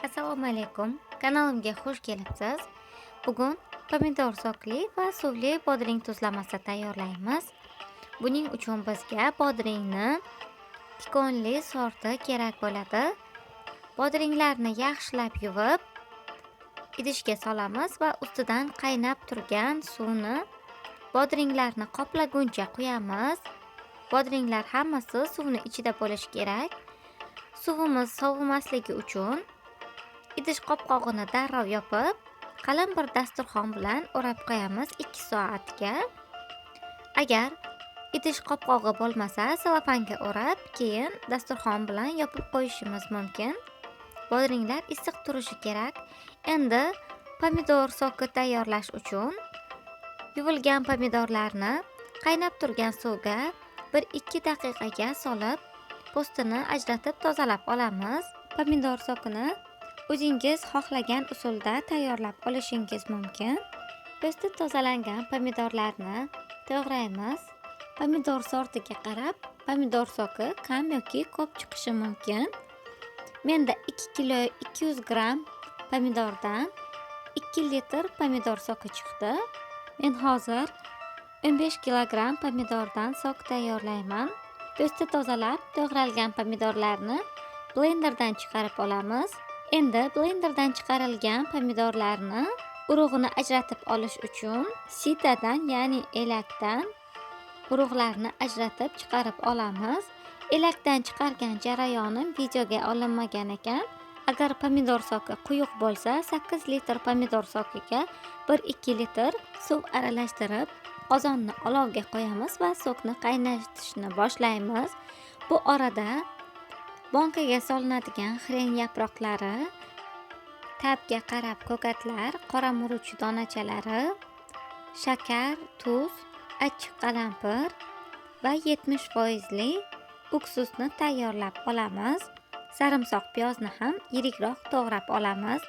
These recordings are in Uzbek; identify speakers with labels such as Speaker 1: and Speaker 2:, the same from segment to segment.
Speaker 1: Assalomu alaykum. Kanalimga xush kelibsiz. Bugun pomidor sokli va suvli bodring tuzlamasi tayyorlaymiz. Buning uchun bizga bodringni tikonli sorti kerak bo'ladi. Bodringlarni yaxshilab yuvib, idishga solamiz va ustidan qaynab turgan suvni bodringlarni qoplaguncha quyamiz. Bodringlar hammasi suvni ichida bo'lishi kerak. Suvimiz sovimasligi uchun idish qopqog'ini darrov yopib, qalin bir dasturxon bilan o'rab qo'yamiz 2 soatga. Agar idish qopqog'i bo'lmasa, salofanga o'rab, keyin dasturxon bilan yopib qo'yishimiz mumkin. Bodringlar issiq turishi kerak. Endi pomidor soki tayyorlash uchun yuvilgan pomidorlarni qaynab turgan suvga 1-2 daqiqaga solib, po'stini ajratib tozalab olamiz. Pomidor sokini o'zingiz xohlagan usulda tayyorlab olishingiz mumkin. Po'sti tozalangan pomidorlarni to'g'raymiz. Pomidor sortiga qarab pomidor soki kam yoki ko'p chiqishi mumkin. Menda 2 kilo 200 gramm pomidordan 2 litr pomidor soki chiqdi. Men hozir 15 kilogramm pomidordan sok tayyorlayman. Po'sti tozalab to'g'ralgan pomidorlarni blenderdan chiqarib olamiz. Endi blenderdan chiqarilgan pomidorlarni urug'ini ajratib olish uchun sitadan, ya'ni elakdan urug'larni ajratib chiqarib olamiz. Elakdan chiqargan jarayonim videoga olinmagan ekan. Agar pomidor soki quyuq bo'lsa, 8 litr pomidor sokiga 1-2 litr suv aralashtirib, qozonni olovga qo'yamiz va sokni qaynatishni boshlaymiz. Bu orada bonkaga solinadigan xren yaproqlari, ta'bga qarab ko'katlar, qora murch donachalari, shakar, tuz, achchiq qalampir va 70% uksusni tayyorlab olamiz. Sarimsoq piyozni ham yirikroq to'g'rab olamiz.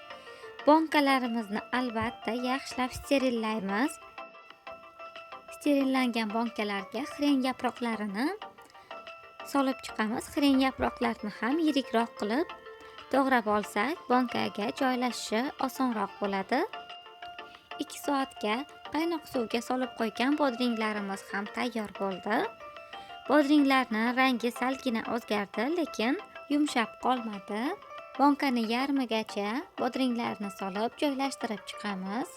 Speaker 1: Bonkalarimizni albatta yaxshilab sterillaymiz. Sterillangan bonkalarga xren yaproqlarini solib chiqamiz. Xren yaproqlarini ham yirikroq qilib to'g'rab olsak, bonkaga joylashishi osonroq bo'ladi. 2 soatga qaynoq suvga solib qo'ygan bodringlarimiz ham tayyor bo'ldi. Bodringlarning rangi salgina o'zgardi, lekin yumshab qolmadi. Bonkani yarmigacha bodringlarni solib joylashtirib chiqamiz.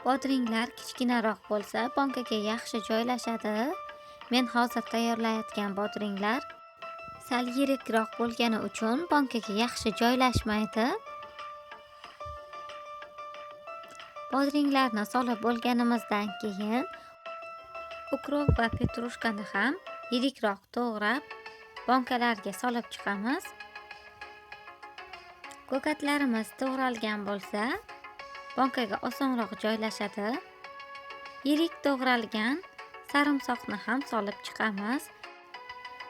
Speaker 1: Bodringlar kichkinaroq bo'lsa, bonkaga yaxshi joylashadi. Men hozir tayyorlayotgan bodringlar sal yirikroq bo'lgani uchun bonkaga yaxshi joylashmaydi. Bodringlarni solib bo'lganimizdan keyin ukrop va petrushkani ham yirikroq to'g'rab bonkalarga solib chiqamiz. Ko'katlarimiz to'g'ralgan bo'lsa, bonkaga osonroq joylashadi. Yirik to'g'ralgan sarimsoqni ham solib chiqamiz.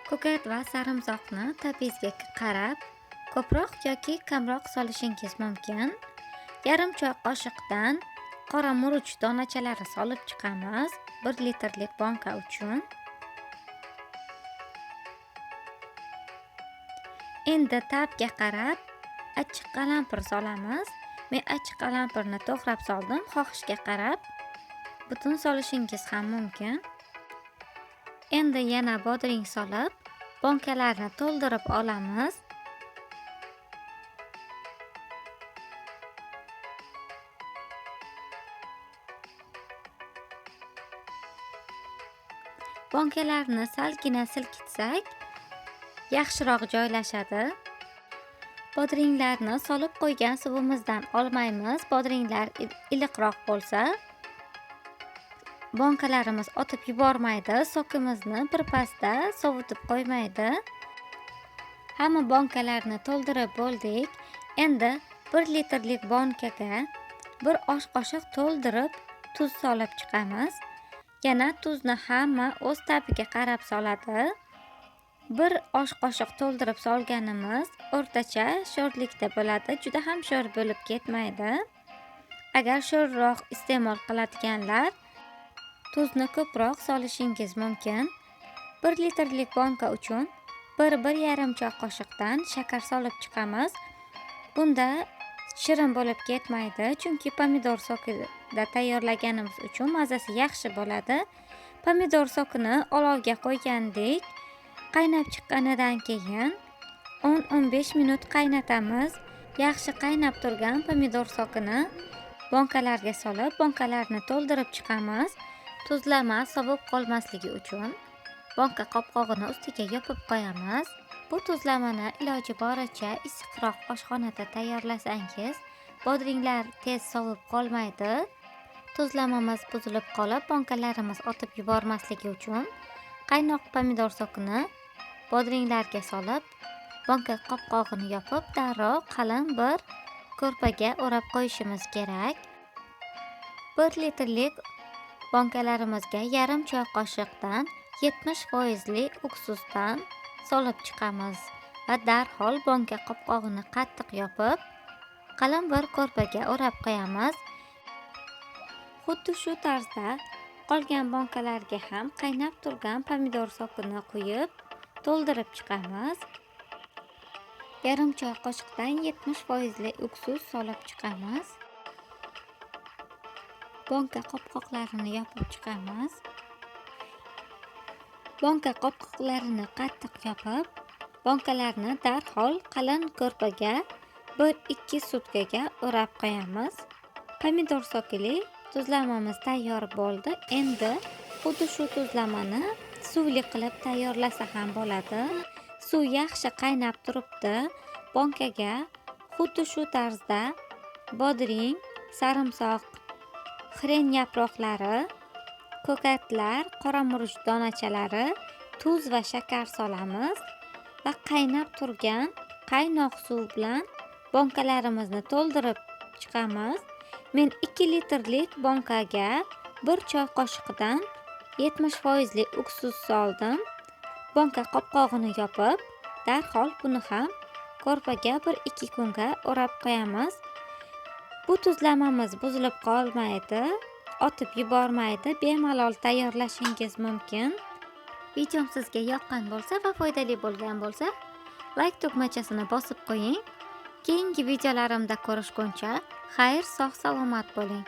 Speaker 1: Ko'kat va sarimsoqni ta'bingizga qarab ko'proq yoki kamroq solishingiz mumkin. Yarim choy qoshiqdan qora murch donachalari solib chiqamiz 1 litrlik bonka uchun. Endi ta'bga qarab achchiq qalampir solamiz. Men achchiq qalampirni to'g'rab soldim, xohishga qarab butun solishingiz ham mumkin. Endi yana bodring solib, bonkalarni to'ldirib olamiz. Bonkalarni salgina silkitsak, yaxshiroq joylashadi. Bodringlarni solib qo'ygan suvimizdan olmaymiz. Bodringlar iliqroq bo'lsa, bonkalarimiz otib yubormaydi, sokimizni birpasda sovutib qo'ymaydi. Hamma bonkalarni to'ldirib bo'ldik. Endi 1 litrlik bonkaga 1 osh qoshiq to'ldirib tuz solib chiqamiz. Yana tuzni hamma o'z ta'biga qarab soladi. 1 osh qoshiq to'ldirib solganimiz o'rtacha sho'rlikda bo'ladi, juda ham sho'r bo'lib ketmaydi. Agar sho'rroq iste'mol qiladiganlar tuzni ko'proq solishingiz mumkin. 1 litrlik bonka uchun 1-1,5 choy qoshiqdan shakar solib chiqamiz. Bunda Shirin bo'lib ketmaydi, chunki pomidor sokida tayyorlaganimiz uchun mazasi yaxshi bo'ladi. Pomidor sokini olovga qo'ygandik. Qaynab chiqqanidan keyin 10-15 minut qaynatamiz. Yaxshi qaynab turgan pomidor sokini bankalarga solib, bankalarni to'ldirib chiqamiz. Tuzlama sovib qolmasligi uchun banka qopqog'ini ustiga yopib qo'yamiz. Bu tuzlamani iloji boricha issiqroq oshxonada tayyorlasangiz, bodringlar tez sovib qolmaydi. Tuzlamamiz buzilib qolib, bankalarimiz otib yubormasligi uchun qaynoq pomidor sokini bodringlarga solib, banka qopqog'ini yopib, darrov qalin bir ko'rpaga o'rab qo'yishimiz kerak. 1 litrlik bankalarimizga yarim choy qoshiqdan 70% uksusdan solib chiqamiz va darhol banka qopqog'ini qattiq yopib, qalin bir ko'rpaga o'rab qo'yamiz. Xuddi shu tarzda qolgan bankalarga ham qaynab turgan pomidor sokini quyib, to'ldirib chiqamiz. Yarim choy qoshiqdan 70% uksus solib chiqamiz. Banka qopqoqlarini yopib chiqamiz. Banka qopqoqlarini qattiq yopib, bankalarni darhol qalin ko'rpaga 1-2 sutkaga o'rab qo'yamiz. Pomidor sokili tuzlamamiz tayyor bo'ldi. Endi xuddi shu tuzlamani suvli qilib tayyorlasa ham bo'ladi. Suv yaxshi qaynab turibdi. Bankaga xuddi shu tarzda bodring, sarimsoq, xren yaproqlari, ko'katlar, qora murch donachalari, tuz va shakar solamiz va qaynab turgan qaynoq suv bilan bankalarimizni to'ldirib chiqamiz. Men 2 litrlik bankaga 1 choy qoshiqidan 70% uksus soldim. Banka qopqog'ini yopib, darhol buni ham ko'rpaga 1-2 kunga o'rab qo'yamiz. Bu tuzlamamiz buzilib qolmaydi, otib yubormaydi, bemalol tayyorlashingiz mumkin. Videom sizga yoqqan bo'lsa va foydali bo'lgan bo'lsa, like tugmachasini bosib qo'ying. Keyingi videolarimda ko'rishguncha xayr, sog' salomat bo'ling.